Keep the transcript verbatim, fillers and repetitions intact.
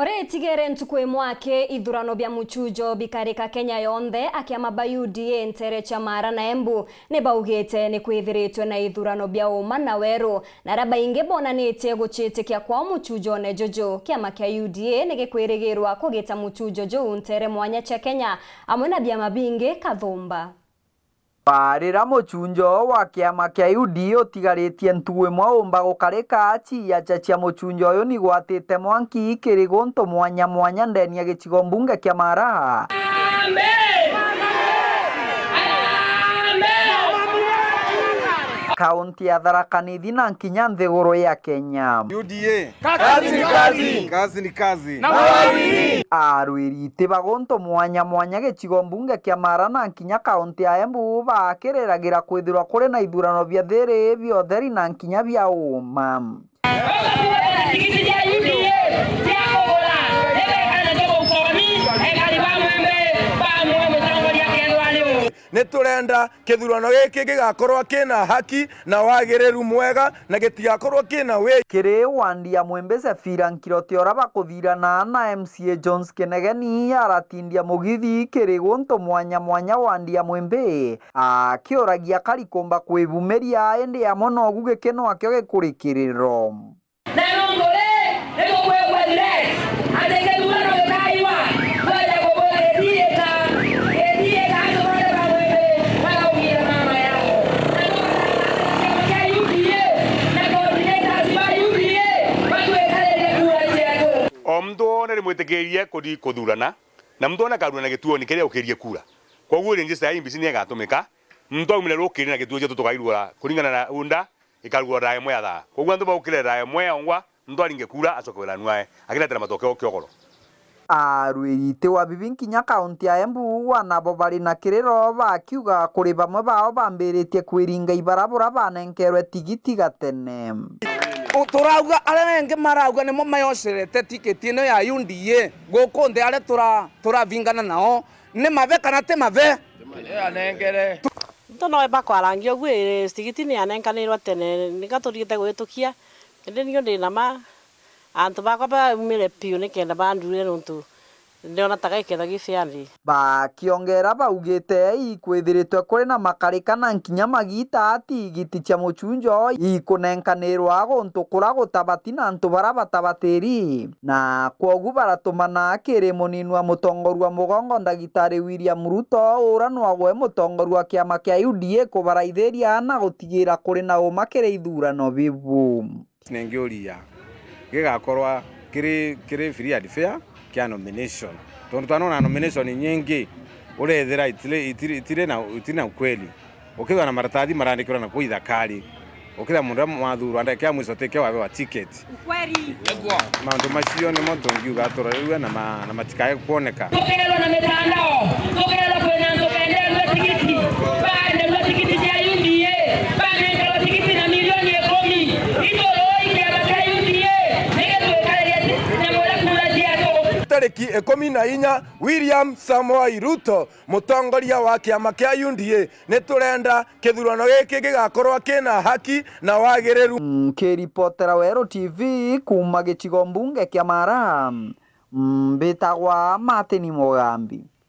Ori itigere ntuku imwe aki ithurano bia muchujo bikarika Kenya yonthe, akiama ba U D A ntere cia Mara na Embu ni baugite ni kwithiritwe na ithurano bia uma na weru, na aria baingi bonanitie gucitikia kwao muchujone juju. Kiama kia U D A ni gikwirigirwa kugita muchujo juu ntere mwanya cia Kenya amwe na biama bingi kathumba. Barira muchunjo wa kiama kia U D A utigaritie ntugu imwe umba gukarika, ciacha cia muchunjo uyu nigwatite mwanki kiri guntu mwanya mwanya ndeni ya gicigo mbunge kia Mara, kaunti ya Tharaka Nithi na nkinya nthiguru ya Kenya. U D A. Kazi ni kazi. Kazi ni kazi. Na wawini. Arwiri iti ba guntu mwanya mwanya gicigo mbunge kia Mara na nkinya kaunti ya Embu bakiriragira kwithirwa kuri na ithurano bia thiri, bia utheri na nkinya bia uma. Ni turenda kithurano giki gigakorwa kina haki na wagiriru mwega, na gitigakorwo kina wi. Kiri wandi ya Mwembe, Sefira Nkiroti, ura bakuthirana na M C A Jones Kinegeni, aratindia mugithi kiri guntu mwanya mwanya wandi ya Mwembe, akiuragia kari kumba kwibumiria, indi amwe nogu gikeno akio gikurikiriro. Na nontu ri, ni tukwigua threat ati kithurano gikaiwa, twaja kubwira gitiika, gitiika antu bonthe ba Mwembe bagaugira mama yao. Na tugatangazira kiama kia U D A na coordinators ba U D A batwikaririe kura cietu. O muntu wone ni mwitikirie kuthi kuthurana, na muntu wone akarua na gituoni kiria ukirie kura. Koguo ri njira ya I E B C ni igatumika, muntu aumire rukiri na gituo cietu tukairua kuringana na unda, ikarugwa thaa imwe ya thaa. Koguo antu baukire thaa imwe ya ungwa, muntu aringe kura, acoke wiranu ae, akiretera matokeo kiogoro. Arwiri iti wa bibi nkinya kaunti ya Embu, wana bo bari na kiriro, bakiuga kuri bamwe bao bambiritie kwiringa ibara bura banenkerwe tigiti gatene. U-, turauga aria engi marauga nimo mayocerete tiketi ino ya U D A guku nthi, aria tura-, turavingana nao, ni mabe kana ti mabe? Anengere. Nto noe bakwarangia ugu, ii, tigiti ni anenkanirwa tene, nika turiite gwitukia, indi niu ndi na ma, antu bakwa baumire piu nikenda bandurire nontu ndiona ta gaiketha gi fair nthi. Bakiongera baugite ikwithiritwe kuri na makarika na nkinya magita tigiti cia muchunjo ikunenkanirwa guntu kura gutabati na antu bara batabatiri. Na kwogu baratumana kiri munini wa mutongoria wa mugongo, Ndagitari William Ruto, ura nwagwe mutongoria wa kiama kia U D A, kubaraithiria na gutigira kuri na uma kiri ithurano bibu. Ningiuria gigakorwa kiri, kiri free and fair kia nomination, tondu twanona nomination nyingi urethira itiri, itiri, itiri na, itiri na ukweli. Ukethirwa na maratathi marandikirwa na kuu ithakari, ukethira mundu uria mwathurwa ndagika ya mwiso tikio wabewa ticket. Ukweli. Maundu macio nimo tungiuga turorerue na ma-, na matikae kuoneka. Tukerwa na mitandao, tukerwa kwina antu benderwe tigiti, baenderwe tigiti cia U D A, banenkerwa tigiti na milioni ikumi. Ithuurui kiama kia U D A, nigitwikaririe nyamura kura cietu. Tariki ikumi na inya, William Samoei Ruto, mutongoria wa kiama kia U D A, ni turenda kithurano giki gigakorwa kina haki na wagiriru. Nkiripotera Weru T V kuuma gicigo mbunge kia Mara, mbitagwa Martin Mugambi.